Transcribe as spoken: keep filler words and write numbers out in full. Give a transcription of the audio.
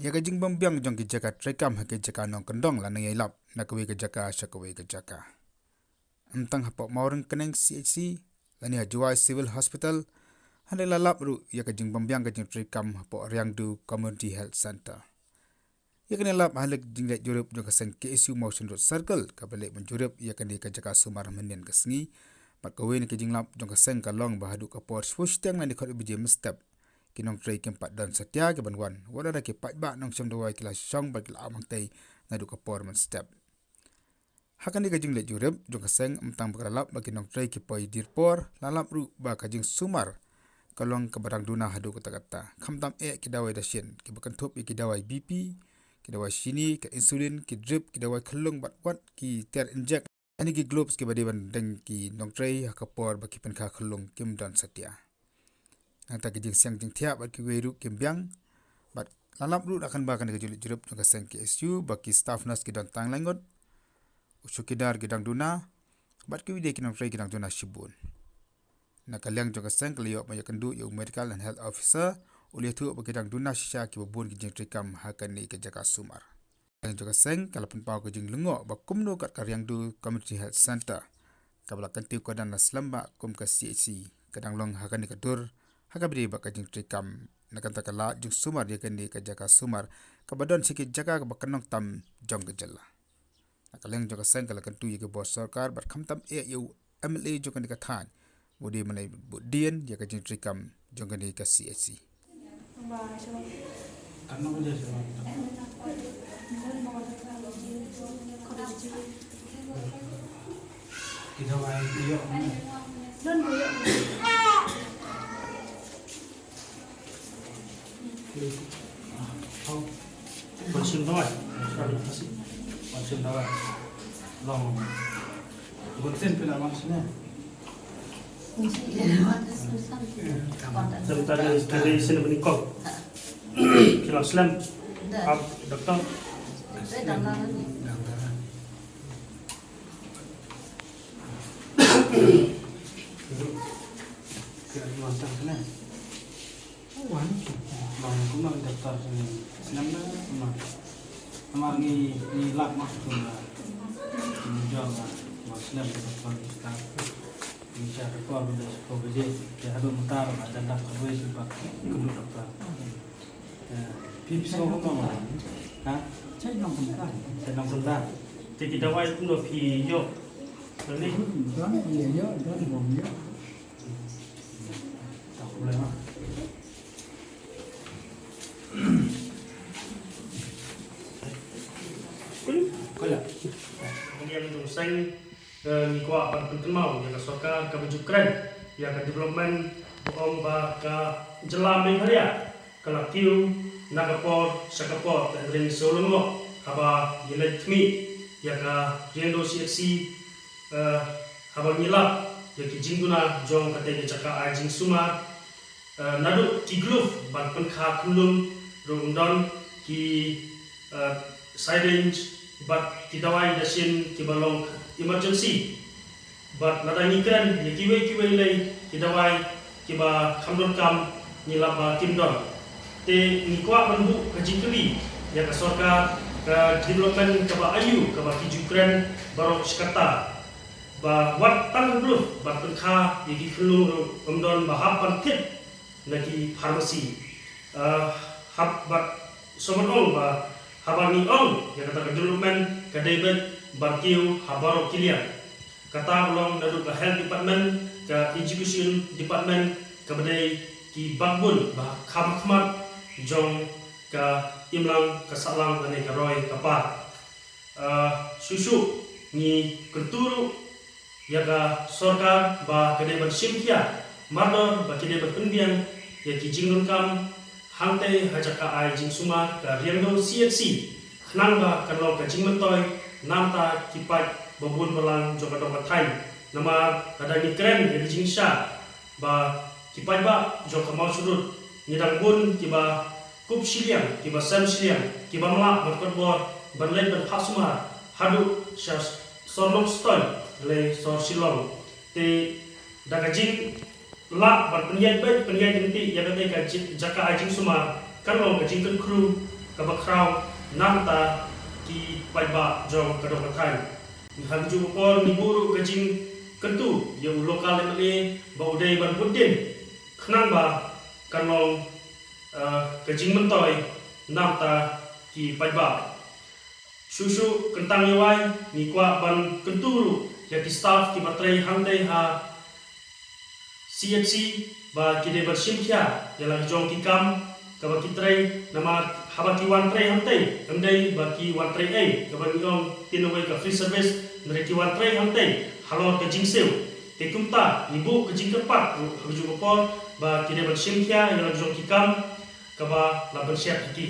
ïa ka jingbym biang jong ki jaka treikam ha ki jaka nongkyndong lane ïailap na kawei ka jaka sha kawei ka jaka. Ym tang hapoh Mawryngkneng C H C lane ha Jowai Civil Hospital, hynrei la lap ruh ïa ka jingbym biang ka jingtreikam hapoh Riangdo Community Health Centre. Ïa kane la lap ha ka jingleit jurip jong ka seng K S U Mawshynrut Circle, kaba leit ban jurip ïa kane ka jaka sumar mynhynnin ka sngi. Bad kawei na ka jinglap jong ka seng ka long ba haduh ka por shiphew shiteng lane khatar baje mynstep, ki nongtrei kim pat don satia ki ban wan, wat la da ki paidbah nongshim dawai ki la shong bad ki la ap hangtei naduh ka por mynstep. Ha kane ka jingleit jurip jong ka seng, ym tang ba ka la lap ba ki nongtrei ki poi dien por, la lap ruh ba ka jingsumar ka long kaba dang duna haduh katta katta. Khamtam eh ki dawai dashin kiba kynthup ïa ki dawai B P, ki dawai shini, ka insulin, ki drip, ki dawai khyllung bad wat ki ter injek, lane ki gloves kiba dei ban deng ki nongtrei ha ka por ba ki pynkha khyllung kim don satia. Nangta ki jingsiang jingthiah bad kiwei ruh kim biang. Bad la lap ruh na kane ka jingleit jurip jong ka seng K S U ba ki staff nurse ki don tang lai ngut, u chowkidar ki dang duna, bad kiwei de ki nongtrei ki dang duna shibun. Na ka liang jong ka seng ka la ïoh ban ïakynduh ïa u medical and health officer, u la ïathuh ba ki dang duna shisha kiba bun ki jingtreikam ha kane ka jaka sumar. Jong ka seng ka la pynpaw ka jinglyngngoh ba kumno kat ka Riangdo Community Health Centre, kaba la kyntiew kyrdan la slem bha kum ka C H C, ka dang long ha kane ka dur ha kaba ïadei bad ka jingtreikam. Na kata ka lad jingsumar ïa kane ka jaka sumar kaba don sha ki jaka kaba kynnong tam jong ka jylla. Na ka liang jong ka seng ka la kyntu ïa ki bor sorkar bad khamtam eh ïa u M L A jong kane ka thaiñ, u dei mynta u dien ïa ka jingtreikam jong kane ka C H C. Konsim dawai. Konsim dawai. Long. Guntin pila long sini. Tadi tadi sini benikol. Pila slem. Ap doktor. Wan kumno daftar sini. Senang dah, kumno. Namar ngi, ngi lap mah tu na. Ngi jor na, wa slem da daftar ustaz. Ngi sha ka kor da ko baje, ya hadu mutar, ada dak ko baje, sempat kunu daftar. Ya, phi phi sngewbha kumno ma? Ha? Chai nongpyntar. Chai nongpyntar. Te ki dawai kumno phi ïoh? Don, ïoh, don, bym ïoh. Ka liang jong seng, eh, ngi kwah ban pynkynmaw ïa ka sorkar kaba ju kren ïa ka development, ba ong ba ka jylla Meghalaya ka la kiew na ka por sha ka por, te hynrei ngi sngewlyngngoh haba ngi leit khmih ïa ka Riangdo C H C, eh, haba ngi lap ïa ki jingduna jong katei ka jaka ai jingsumar, eh, naduh ki glove ban pynkha khunlung ruh ym don, ki, eh, syringe bad ki dawai dashin kiba long emergency. Bad lada ngi kren ïa kiwei kiwei lei ki dawai kiba kham donkam, ngi lap ba kim don. Te ngi kwah ban buh ka jingkylli ïa ka sorkar, ka development kaba aiu kaba ki ju kren baroh shi katta, ba wat tang glove ban pynkha ïa ki khunlung ruh ym don ba hap ban thied na ki pharmacy. Ah, hap bad sngewbha ong ba haba ngi ong ïa kata ka development ka dei beit ban kiew ha baroh ki liang. Kata ka long naduh ka health department, ka education department, kaba dei ki backbone ba kham khmat jong ka imlang ka sahlang lane ka roi ka par. Ah, shuh shuh ngi kyntu ruh ïa ka sorkar ba ka dei ban shim khia mardor ba ki dei ban pynbiang ïa ki jingdonkam hangtei ha jaka ai jingsumar ka Riangdo C H C, khnang ba kan long ka jingmyntoi na bynta ki paid ba bun balang jong ka dong ka thaiñ. Namar lada ngi kren ïa ka jingshisha, ba ki paidbah jong ka Mawshynrut ngi dang bun kiba kup shiliang, kiba sem shiliang, kiba mlak ban kot bor ban leit ban phah sumar haduh sha sor Nongstoiñ lane sor Shillong. Te da ka jinglah ban pynïaid beit pynïaid ryntih ïa katei ka ji-, jaka ai jingsumar, kan long ka jingkynkhru kaba khraw namar ki paidbah jong ka dong ka thaiñ. Ha kajuh ka por ngi buh ruh ka jingkyntu ïa u local M L A ba u dei ban bud dien khnang ba kan long, eh, ka jingmyntoi namar ki paidbah. Shuh shuh kyntang ïa wai ngi kwah ban kyntu ruh ïa ki staff kiba trei hangtei ha C H C ba ki dei ban shim khia ïa la ki jong ki kam kaba ki trei, namar haba ki wan trei hangtei ym dei ba ki wan trei ei kaba ngi ong tin awei ka free service, hynrei ki wan trei hangtei halor ka jingsiew. Te kumta ngi buh ka jingkyrpad ruh ha kajuh ka por ba ki dei ban shim khia ïa la ki jong ki kam kaba la ban shet ha ki.